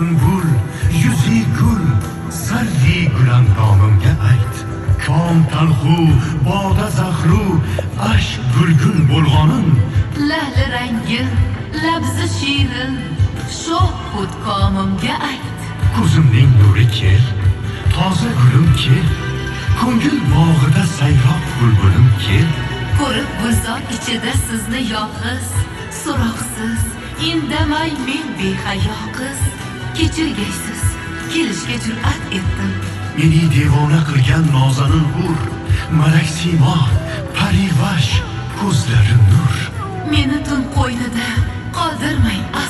Sunbul, yuzi gul, sarvi gulandomimga ayt. Kom talxu, boda zahru, ashk gulgun bo'lg'onin. La'li rangin, labzi shirin, sho'x hudkomimga ayt. Ko'zimning nuri kel, toza gulim kel, ko'ngil bog'ida sayroq bulbulim kel. Ko'rib gulzor ichida sizni yolg'iz, so'roqsiz, indamay men behayo qiz. Kechirgaysiz, kelishga jur'at etdim. Meni devona qilgan nozanin hur, malak simo, parivash, ko'zlari nur. Meni tun qo'ynida qoldirmang aslo.